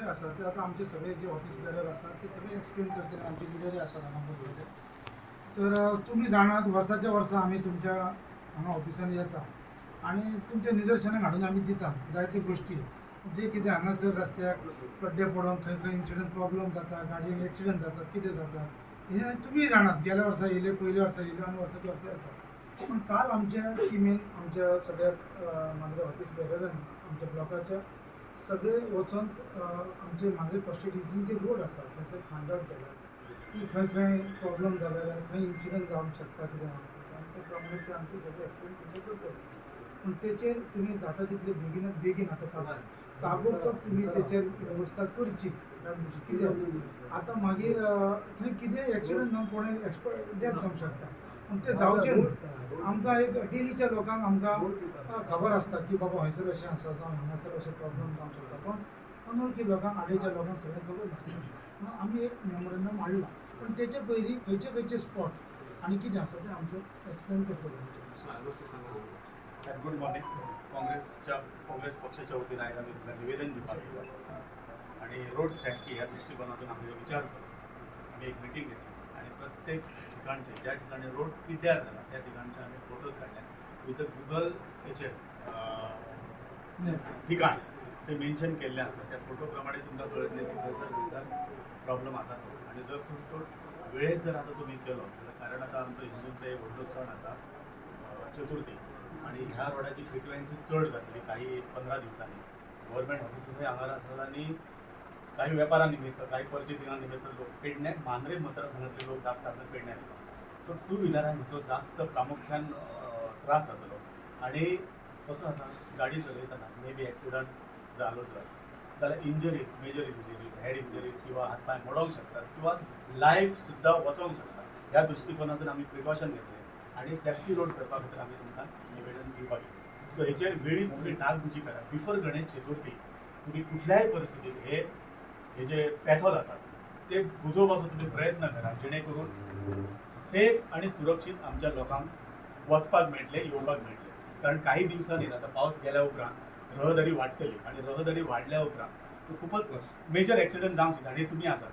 आसा ते आतां आमचे सगळे जे ऑफिस बेरर आसात ते सगळे एक्सप्लेन करतले, आमचे लिडरय आसात हांगा बसलेले. तर तुमी जाणात, वर्साच्या वर्सा आमी तुमच्या हांगा ऑफिसान येता आनी तुमच्या निदर्शनाक हाडून आमी दिता जायत्यो गोश्टी जे कितें हांगासर रस्त्याक खड्डे पडून खंय खंय इन्सिडंट प्रॉब्लम जाता, गाडयेक एक्सिडंट जाता, कितें जाता हें तुमी जाणात. गेल्या वर्सा येयले, पयल्या वर्सा येयले आनी वर्साच्या वर्सा येता. पूण काल आमच्या टिमीन, आमच्या सगळ्या मांद्रे ऑफिस बेररांनी, आमच्या ब्लॉकाच्या सगळे वचोन आमचे मांद्रे कॉन्स्टिट्युन्सीन जे रोड आसा थंयसर फायंड आवट केला की खंय खंय प्रॉब्लम जाला आनी खंय इन्सिडंट जावंक शकता, कितें जावंक शकता, आनी त्या प्रमाणे ते आमचे सगळे एक्सप्लेन तुमचें करतले. पूण तेचेर तुमी जाता तितले बेगिनात बेगीन आतां ताबडतोब तुमी तेचेर वेवस्था करची. कित्याक आतां मागीर थंय कितेंय एक्सिडंट जावन कोणें डेथ जावंक शकता, पूण तें जावचें न्हू. आमकां एक डेलीच्या लोकांक आमकां खबर आसता की बाबा हयसर अशें आसा जावं हांगासर अशें प्रॉब्लम जावंक शकता, पूण अनवळखी लोकांक, आडेच्या लोकांक सगळें खबर नासता. म्हणून आमी एक मेमोरंडम हाडला, पूण तेचे पयलीं खंयचे खंयचे स्पॉट आनी कितें आसा तें आमचें एक्सप्लेन करतले. साहेब, गुड मॉर्निंग. काँग्रेस पक्षाच्या वतीन आयज आमी तुमकां निवेदन दिवपाक येयला आणि रोड सेफ्टी ह्या दृष्टिकोनातून आमी विचार करून आमी एक मिटींग घेतली आणि प्रत्येक ठिकाणचे, ज्या ठिकाणी रोड पिड्ड्यार जाला त्या ठिकाणचे आमी फोटोज काडले विथ गुगल हेचेर ठिकाण ते मेन्शन केल्लें आसा. त्या फोटो प्रमाणे तुमकां कळटलें की खंयसर खंयसर प्रॉब्लम आसा तो. आनी जर सुद्दां तो वेळेत जर आतां तुमी केलो जाल्यार, कारण आतां आमचो हिंदूंचो एक व्हडलो सण आसा चतुर्थी आणि ह्या रोडाची फ्रिक्वेन्सी चड जातली काही 15 दिवसांनी. गव्हर्मेंट ऑफिसीसय हांगा आसात आनी काही वेपारा निमित्त, काही पर्चेसिंगा निमित्त लोक पेडणे, मांद्रे मतदारसंघातले लोक जास्त हांगा पेडण्यार येतात. सो टू व्हिलरांक हिचो जास्त प्रामुख्यान त्रास जातलो. आणि कसो आसा, गाडी चलयतना मे बी एक्सिडंट जालो जर जाल्यार injuries, major injuries, head injuries किंवा हात पांय मोडोंक शकतात किंवा लायफ सुद्दां वचोंक शकता. ह्या दृश्टिकोनातून आमी प्रिकॉशन घेतले आणि सेफ्टी रोड करपा खातीर आमी तुमकां निवेदन दिवपाक येयले. सो हेचेर वेळीच तुमी डागडुजी करा. बिफोर गणेश चतुर्थी तुमी कुठल्याय परिस्थितीत हे हे जे पॅथोल आसात ते बुजोवपाचो तुमी प्रयत्न करा, जेणे करून सेफ आणि सुरक्षीत आमच्या लोकांक वचपाक मेळटलें, येवपाक मेळटलें. कारण काही दिवसांनी आतां पावस गेल्या उपरांत रहदारी वाडटली आणि रहदारी वाडल्या उपरांत खूपच मेजर एक्सिडंट जावंक शकता. आणि तुमी आसात,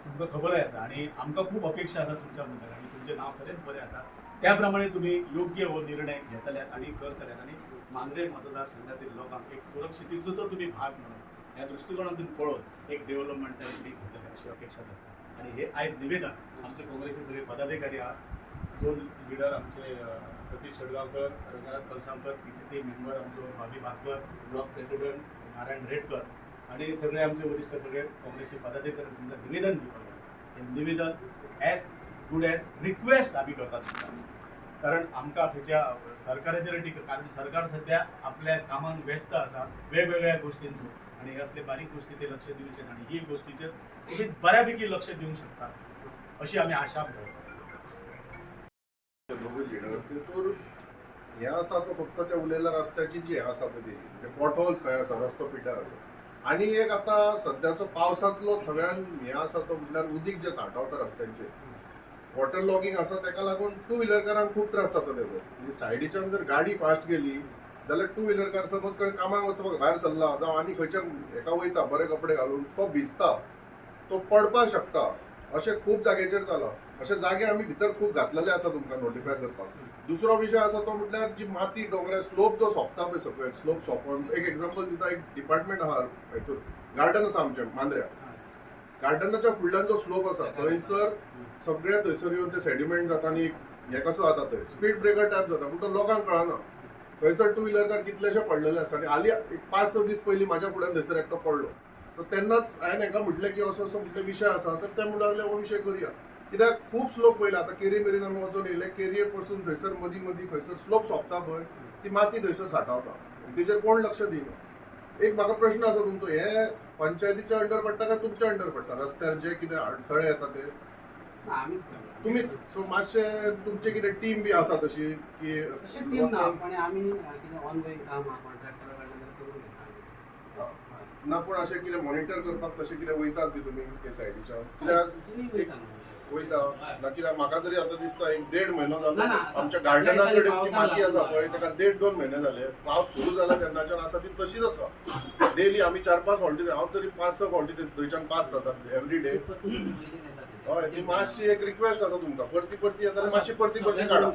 तुमकां खबरय आसा आणि आमकां खूब अपेक्षा आसा तुमच्या बद्दल आणि तुमचें नांव खरेंच बरें आसा. त्या प्रमाणे तुमी योग्य हो निर्णय घेतल्यात आणि करतल्यात आणि मांद्रे मतदारसंघातील लोकांक एक सुरक्षितेचो तो तुमी भाग म्हणून ह्या दृष्टिकोनातून पळोवन एक डेव्हलपमेंट तुमी घेतले अशी अपेक्षा धरता. आणि हे आयज निवेदन आमचे काँग्रेसचे सगळे पदाधिकारी आहात, दोन लिडर आमचे सतीश शेडगांवकर, रंगनाथ कलसांकर, पीसीसी मेंबर आमचो भाभी भाटकर, ब्लॉक प्रेसिडेंट नारायण रेडकर आणि सगळे आमचे वरिष्ठ सगळे काँग्रेसचे पदाधिकारी तुमकां निवेदन दिवपाक येयले. हे निवेदन एज गुड एज रिक्वेस्ट आमी करतात तुमकां, कारण आमकां खंयच्या सरकाराचेर टिका, कारण सरकार सध्या आपल्या कामांत व्यस्त आसा वेगवेगळ्या गोष्टींचो आणि हे असले बारीक गोष्टी ते लक्ष दिवचे ना. आणि ही गोष्टीचेर तुमी बऱ्यापैकी लक्ष दिवंक शकता अशी आमी आशा धरता. दोगूय लिडर तितूर हें आसा, तो फक्त त्या उलयल्या रस्त्याची जी हें आसा पळय ती पॉटहोल्स खंय आसा, रस्तो पिड्ड्यार आसा. आनी एक आतां सद्याचो पावसांतलो सगळ्यान हें आसा तो म्हटल्यार उदीक जें सांठवता रस्त्यांचेर, वॉटर लॉगिंग आसा, तेका लागून टू व्हिलरकारांक खूब त्रास जाता तेजो. म्हणजे सायडीच्यान जर गाडी फास्ट गेली जाल्यार टू व्हिलरकार समज खंय कामाक वचपाक भायर सरला जावं आनी खंयच्या हेका वयता बरे कपडे घालून, तो भिजता, तो पडपाक शकता. अशें खूब जाग्याचेर जालां. अशे जागे आमी भितर खूब घातलेले आसा तुमकां नोटिफाय करपाक. दुसरो विशय आसा तो म्हटल्यार जी माती दोंगरार स्लोप जो सोंपता पळय सकयल, स्लोप सोंपोन एक एग्जाम्पल दिता. एक डिपार्टमेंट आहा हितून, गार्डन आसा आमचें मांद्र्या, गार्डनाच्या फुडल्यान जो स्लोप आसा थंयसर सगळे थंयसर येवन ते सेडिमेंट जाता आनी हें कसो जाता, थंय स्पीड ब्रेकर टायप जाता, पूण तो लोकांक कळना. थंयसर टू व्हिलरकार कितलेशे पडलेले आसा. आनी हालीं एक 5-6 दीस पयलीं म्हाज्या फुड्यान थंयसर एकटो पडलो. तर तेन्नाच हांवें हांकां म्हटलें की असो असो म्हटलें विशय आसा, तर ते म्हणूंक लागले हो विशय करुया, कित्याक खूब स्लोप पयले. आतां केरी मेरेन आमी वचून येयले, केरये पसून थंयसर मदीं मदीं खंयसर स्लोप सोंपता पळय, ती माती थंयसर सांठवता, तेजेर कोण लक्ष दिना. एक म्हाका प्रश्न आसा तुमचो, हे पंचायतीच्या अंडर पडटा काय तुमच्या अंडर पडटा रस्त्यार जे कितें अडथळे येता ते? आमीच करता. तुमीच. सो मातशें तुमचे कितें टीम बी आसा तशी की? तशी टीम ना, पण आमी कितें ऑनगोईंग काम आहा कॉन्ट्रॅक्टरा कडल्यान करून घेता आमी. हय. ना, पूण अशें कितें मॉनिटर करपाक तशें कितें वयतात बी तुमी ते सायडीच्यान? कित्याक तितूनय वयता न्हू. वयता ना कित्याक म्हाका तरी आतां दिसता एक 1.5 म्हयनो जालो आमच्या गार्डना कडेन ती माती आसा पळय ताका 1.5-2 म्हयने जाले. पावस सुरू जाला तेन्नाच्यान आसा ती तशीच आसा. डेली आमी 4-5 फावटी, हांव तरी 5-6 फावटी थंयच्यान पास जातात एवरी डे. हय, ती मातशी एक रिक्वेस्ट आसा तुमकां, परती परती येता मातशी परती परती काडा.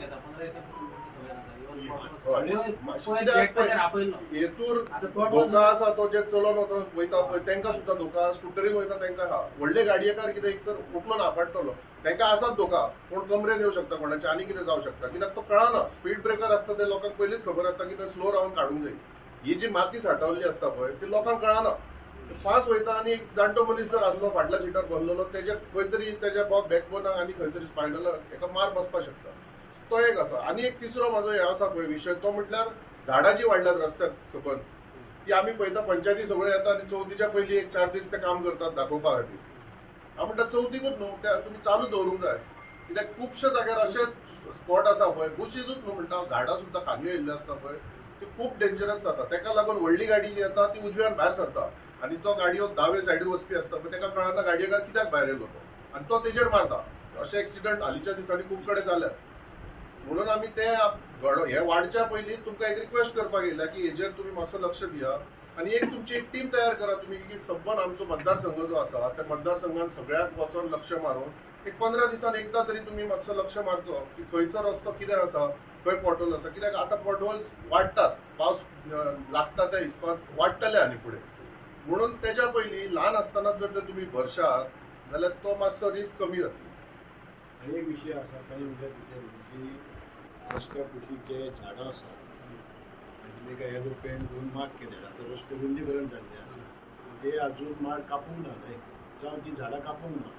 हेतूर धोका आसा तो जे चलोन वचोन वयता पळय तांकां सुद्दां धोका, स्कुटरीन वयता तांकां आहा, व्हडले गाडयेकार कितें एक तर उखलून आपडटलो तांकां आसाच धोका, कोण कमरेन येवं शकता कोणाचे आनी कितें जावं शकता, कित्याक तो कळना. स्पीड ब्रेकर आसता ते लोकांक पयलींच खबर आसता की ते स्लो रावन काडूंक जाय. ही जी माती साठवल्ली आसता पळय ती लोकांक कळना. फास्ट वयता आनी एक जाणटो मनीस जर आसलो फाटल्या सिटार बसलेलो तेज्या खंय तरी तेज्या बॅकबोनाक आनी खंय तरी स्पायनलाक एका मार बसपाक शकता. तो एक आसा. आनी एक तिसरो म्हाजो हे आसा पळय विशय, तो म्हटल्यार झाडां जी वाडल्यात रस्त्याक सकयल ती आमी पळयता पंचायती सगळ्यो येता आनी चवथीच्या पयलीं एक 4 दीस ते काम करतात दाखोवपा खातीर. हांव म्हणटा चवथीकूच न्हू, ते तुमी चालू दवरूंक जाय, कित्याक खुबशे जाग्यार अशे स्पॉट आसा पळय बुशीजूच न्हू म्हणटा, झाडां सुद्दां खाली येयल्ली आसता पळय ती खूब डेंजरस जाता. ताका लागून व्हडली गाडी जी येता ती उजव्यान भायर सरता आनी तो गाडयो दावे सायडीर वचपी आसता पळय ताका कळना गाडयेकार कित्याक भायर येयलो तो आनी तो तेजेर मारता. अशे एक्सिडंट हालींच्या दिसांनी खूब कडेन जाल्यात. म्हणून आमी ते हे वाडच्या पयलीं तुमकां एक रिक्वेस्ट करपाक येयल्या की हेजेर तुमी मातसो लक्ष दिया आनी एक तुमची एक टीम तयार करा तुमी की सबंद आमचो मतदारसंघ जो आसा त्या मतदारसंघान सगळ्याक वचोन लक्ष मारून एक 15 दिसान एकदां तरी तुमी मातसो लक्ष मारचो की खंयचो रस्तो कितें आसा, खंय पॉटहोल आसा. कित्याक आतां पॉटहोल्स वाडटात, पावस लागता त्या हिसपान वाडटले आनी फुडें. म्हणून तेज्या पयलीं ल्हान आसतना जर ते तुमी भरशात जाल्यार तो मातसो रिस्क कमी जातली. आनी एक विशय आसा ताणें म्हणल्यार की रस्त्या कुशीक जे झाडां आसा आनी तुमी काय येलो पेंट घेवन मार्क केले, आतां रस्तो रुंदीकरण जाल्लें आसा, ते आजून माड कापूंक ना न्हय, जावं ती झाडां कापूंक ना.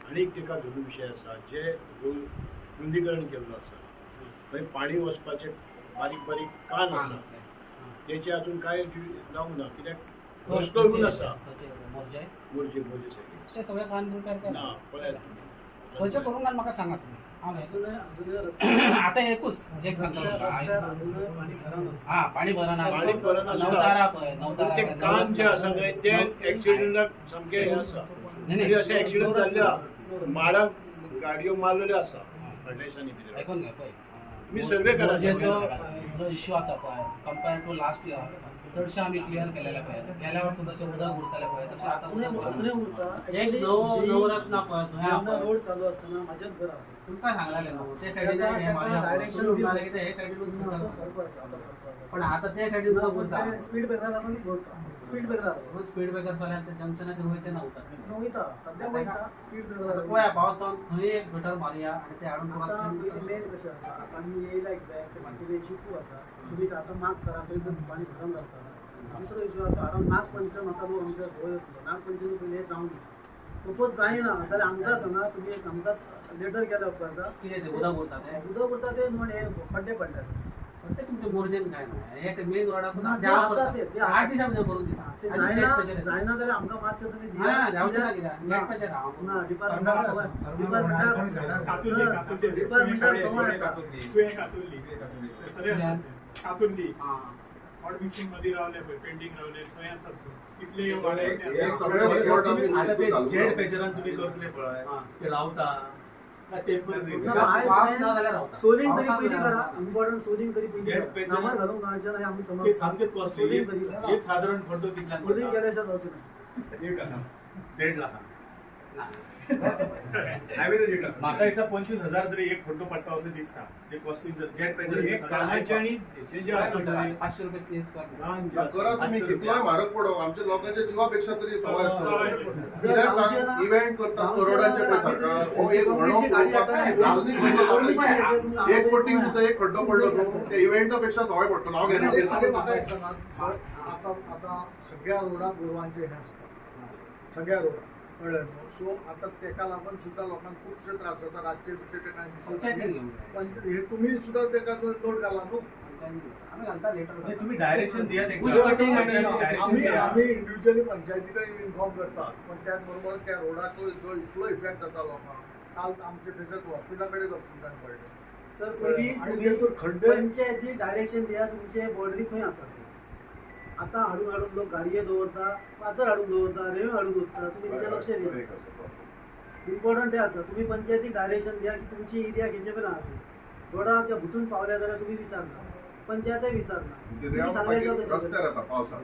आनी एक तेका धरून विशय आसा जे रुंदीकरण केल्लो आसा थंय पाणी वचपाचे बारीक बारीक कान आसा तेचे अजून कांय जावंक ना, कित्याक रस्तो रुंद आसा मोरजे मोरजे सायडीन सगळे कान ना पळयात तुमी खंयचे करूंक ना म्हाका सांगा तुमी. आतां एकूच एक सांगता, पाणी भरना, पाणी भरना, नवतारा पळय, नवतारा ते कान जे आसा न्हय ते एक्सिडंटाक सामके हे आसा, अशे एक्सिडंट जाल्ले आसा, माडाक गाडयो मारलेल्यो आसा फाटल्या दिसांनी. आयकून घे पळय, तुमी सर्वे करा जो इश्यू आसा पळय कंपेर टू लास्ट इयर चडशे आमी क्लियर केलेले पळय. गेल्या वर्सा जशें उदक उरतालें पळय तशें आतां उदक एक नवरत्न पळय थंय रोड चालू आसतना म्हाजेच घर तुमकां सांगलेलें न्हू ते सायडीन कितें हे सायडीन, पण आतां ते सायडीन उदक उरता. स्पीड ब्रेकरा लागून उरता, स्पीड ब्रेकरा लागून स्पीड ब्रेकर चल्यार ते जंक्शनाचेर वयचे ना उदक वयता, सद्या वयता स्पीड ब्रेकर. पळया पावस जावन थंय एक गटर मारुया आनी ते हाडून मेन कशें आसा आतां आमी येयला एकदां ते बाकीचे इश्यू खूब आसा, तुमी आतां मार्क करा थंय पाणी भरून रावता. दुसरो इश्यू आसा आतां नागपंचम आतां लोक आमच्या जवळ येतलो, नागपंचमी पयलीं हें जावंक ना, सपोज जायना जाल्यार आमकां सांगा तुमी एक आमकां लेटर केल्या उपकारता. कितें तें उदक उरता, तें उदक उरता तें म्हण हे खड्डे पडटात, ते तुमचे मोरजेन काय ना हे मेन रोडाक आसा ते 8 दिसां भितर करून दिता. ते जायना जाल्यार आमकां मातशें तुमी दिया, जावचें ना कित्याक नेटपाचेर हांव ना डिपार्टमेंटाक सवय आसा. कातुर्ली हॉट मिक्सिंग मध्ये रावले पळय, पेंडींग रावले थंय आसात तितले. आतां ते जेट पेजरान तुमी करतले पळय ते रावता टेम्पररी सोलिंग तरी पयलीं करा, इम्पॉर्टंट सोलिंग तरी पयलीं नामार घालूंक मेळचें ना, आमी समज सामकें कॉस्टली. एक सादारण खड्डो कितल्यान सोलिंग केल्या शिवाय जावचें ना. 1.5 लाखां म्हाका दिसता 25,000 तरी एक खड्डो पडटा अशें दिसता. ते कॉस्टिंग जर जेट पेजर 500 रुपये करा तुमी, कितलोय म्हारग पडो आमच्या लोकांच्या जिवा पेक्षा तरी सवाय आसता. कित्याक सांग, इव्हेंट करता करोडांचे पळय सरकार, हो एक व्हडलो एक कोटी सुद्दां एक खड्डो पडलो न्हू त्या इव्हेंटा पेक्षा सवाय पडटलो. हांव गॅरंटी. म्हाका एक सांगात, आतां आतां सगळ्या रोडाक गोरवांचे हें आसता, सगळ्या रोडाक कळ्ळें न्हू. सो आतां तेका लागून सुद्दां लोकांक खुबशे त्रास जाता, रातचे बितचे ते कांय दिसना. हे तुमी सुद्दां तेका नोट घाला न्हू, तुम्ही डायरेक्शन दिया. आमी इंडिव्हिज्युअली पंचायती कडेन इन्फॉर्म करतात, पण त्याच बरोबर त्या रोडाचो जो इतलो इफेक्ट जाता लोकांक. काल आमचे थंयसर हॉस्पिटला कडेन एक्सिडंट पडले सर. पयलीं खड्डे पंचायती डायरेक्शन दिया, तुमचे बॉर्डरी खंय आसा आतां हाडून हाडून लोक गाडये दवरता, फातर हाडून दवरता, रेंव हाडून दवरता, तुमी तेजेर लक्ष दिया. इम्पॉर्टंट हें आसा, तुमी पंचायतीक डायरेक्शन दिया की तुमची एरिया खंयचे मेरेन आहा, रोडाच्या भितून पावल्या जाल्यार तुमी विचारना, पंचायतय विचारना. तुम्ही सांगल्याशिवाय कशें रस्त्यार येता पावसात.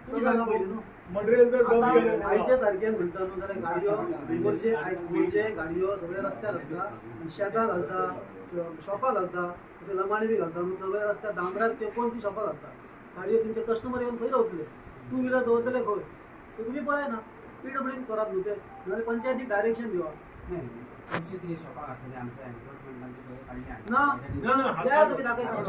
तुम्ही सांगा पयलीं न्हू. मटेरियल जर डंप आतां केलें आयच्या तारखेर म्हणटा न्हू जाल्यार गाडयो मोरजे मोरजे गाडयो सगळे रस्त्यार आसता आनी शेकां घालता, शॉपां घालता, ते लमाणी बी घालता न्हू सगळे रस्त्यार डांबराक तेंकोवन ती शॉपां घालता. गाडयो तेंचे कस्टमर येवन खंय रावतले, टू व्हिलर दवरतले खंय, ते तुमी पळयना पीडब्ल्यून करप न्हू ते, नाजाल्यार पंचायतीक डायरेक्शन दिवप. नाही, चडशी ती शॉपां घातलेली आमच्या एन्क्रोचमेंटान ती सगळी काडली. ना. ना, ना, द्या तुमी दाखयता.